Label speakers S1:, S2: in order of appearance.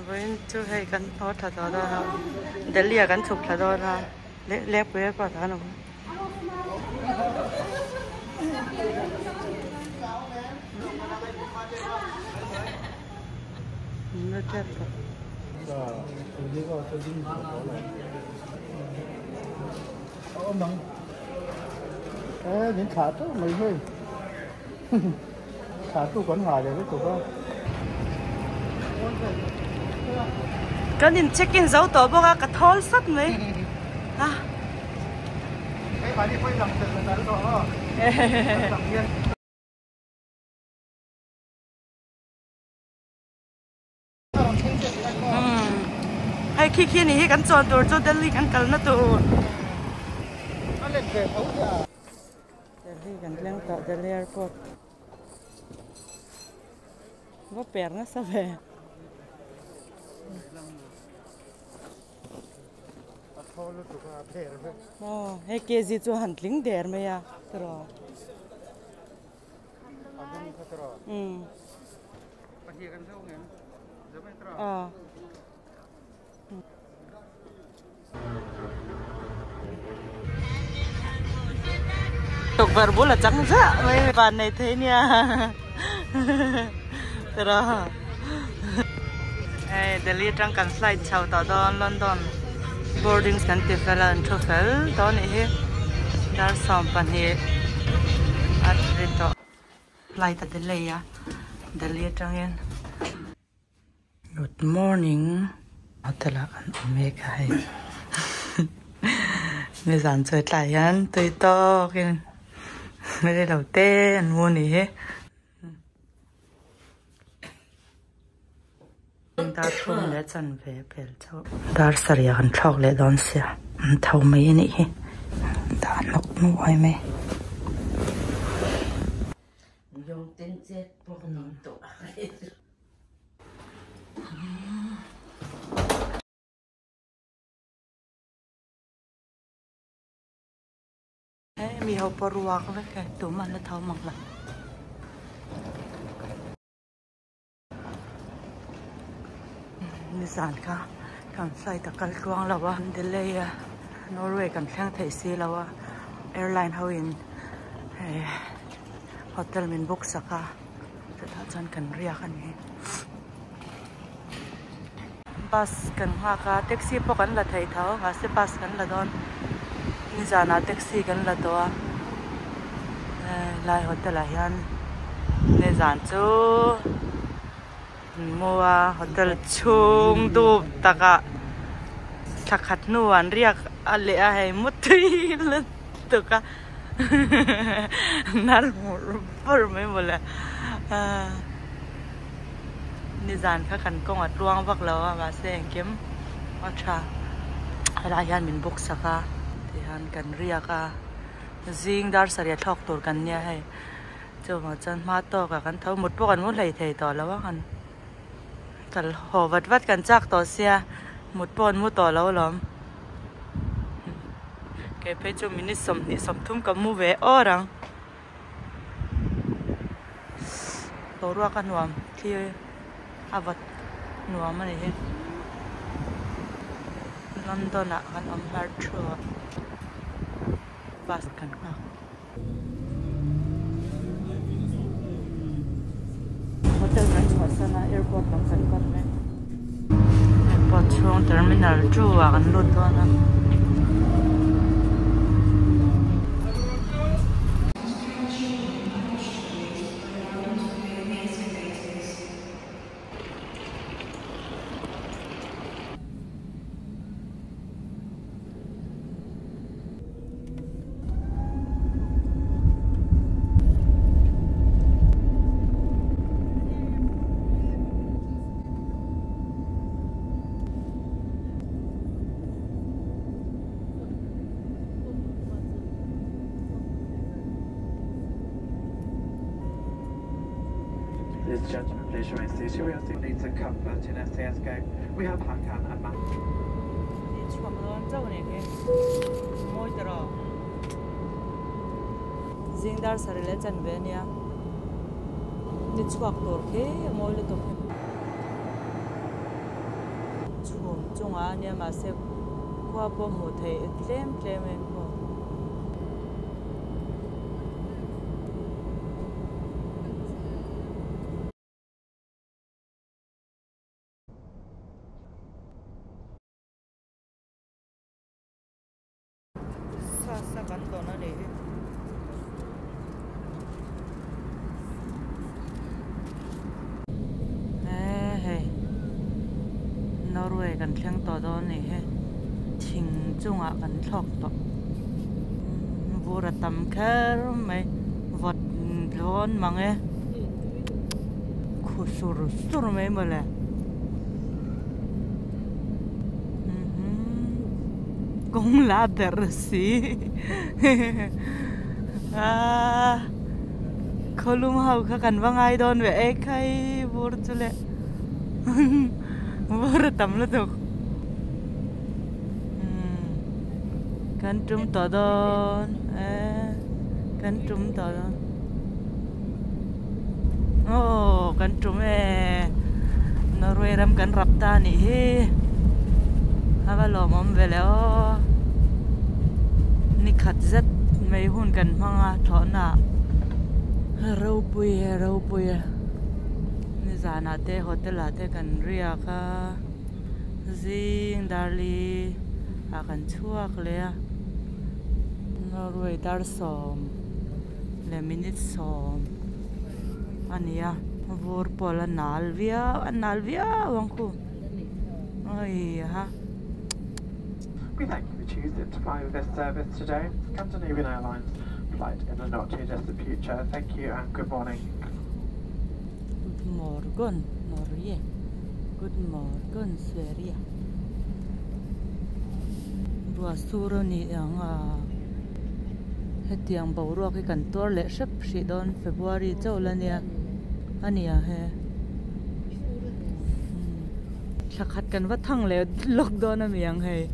S1: Vawiin chu hei kan haw thla tawh dawn a, Delhi ah kan chhuk thla dawn a, Lengpui airport ah kan awm. Kan in check in zo tawh bawk a ka thawl sat mai a. Hei khi khi ni hi kan chuan tur chu Delhi kan kalna tur. Delhi kan thleng tawh Delhi airport. Va per nasa ve. Aw hei KG chu han tling der mai a tiraw. Umm. Aw. Tukverh bul a chang zah mai van nei thei nia tiraw hei Delhi atang kan flight chho tawh dawn London boarding kan ti fel a an thu fel tawh anih hi dar 12 a ri tawh flight a delay a Delhi atangin. Good morning hotel ah kan awm mek a hei nizan chu tlai hian tui tawkin rei lo te an mu ni hi dar thum leh chanve pel chauh dar sarih ah kan thlawk leh dawn sia an tho mai a nih hi dah hnawk nuai mai. Mi ho pawh ruak vek e tum an la tho mak lo. Nizan kha kan flight a kal tluang lo a an delay a Norway kan thleng theih si lo a airline ho in eh hotel min book sak a chutah chuan kan riak a ni. Bus kan nghak a taxi pawh kan la thei tho mahse bus kan la dawn nizanah taxi kan la tawh a helai hotel ah hian nizan chu an mu a hotel chhung dup takah thla khat hnuah an riak a leh a hei mutui lutuk a nar hmur hmur mai mawle. Nizan kha kan kawng a tluang vak lo a mahse engkim a tha helai hian min book sak a tihian kan riak a zing dar sarih a thlawk tur kan nia hei chuvang chuan hma tawk ah kan tho mut pawh kan mu hlei thei tawh lo a kan kal haw vat vat kan chak tawh sia mut pawh an mu tawh lo alawm kei phei chu minute 20 30 ka mu ve awr ang. Boruak a nuam thlir a vat nuam a ni hi London ah kan awm har thu a bus kan nghak. Hotel kan chhuahsan a airport lam kan pan mek airport chhung terminal 2 ah kan lut dawn a.
S2: Ladies and gentlemen, please remain seated. We are still need to comfort in SAS game. We have Hakan and Matt.
S1: Ni chhuak dawn chauh a ni khi mawi ta rawh zing dar sarih leh chanve a nia ni chhuak tur khi a mawi lutuk. chungah a nia mahse khua pawh hmuh theih tlem tlem em pawh. Sa sa kan tawn a nih hi. He hei Norway kan thleng tawh dawn a nih hi thing chungah kan thlawk tawh vur a tam kher mai vawt dawn mang e khu sur sur mai mawle. Kawng la ber si a khawlum ho kha kan va ngai dawn ve e khai vur chu le vur a tam lutuk kan tum tawh dawn e kan tum tawh dawn aw kan tum e Norway ram kan rap ta a nih hi a va lawmawm ve le aw ni khat zet mai hun kan hmang a thlawhna ah ropui e ropui e nizanah te hotel ah te kan riak a zing darli ah kan chhuak leh a Norway dar sawm. Leh minute sawm a ni a vur pawl a nal viau a nal viau ang khu oi ha.
S2: We thank you for choosing to fly with this service today. Scandinavian Airlines flight in the not too distant future. Thank you and good morning.
S1: Good morgon Norge Good morgon Sverige Ruah sur a ni ang a hetiang boruak hi kan tuar leh hrep hrih dawn February chauh la nia a nia he thla khat kan va thang leh lawk dawn a mi ang hei.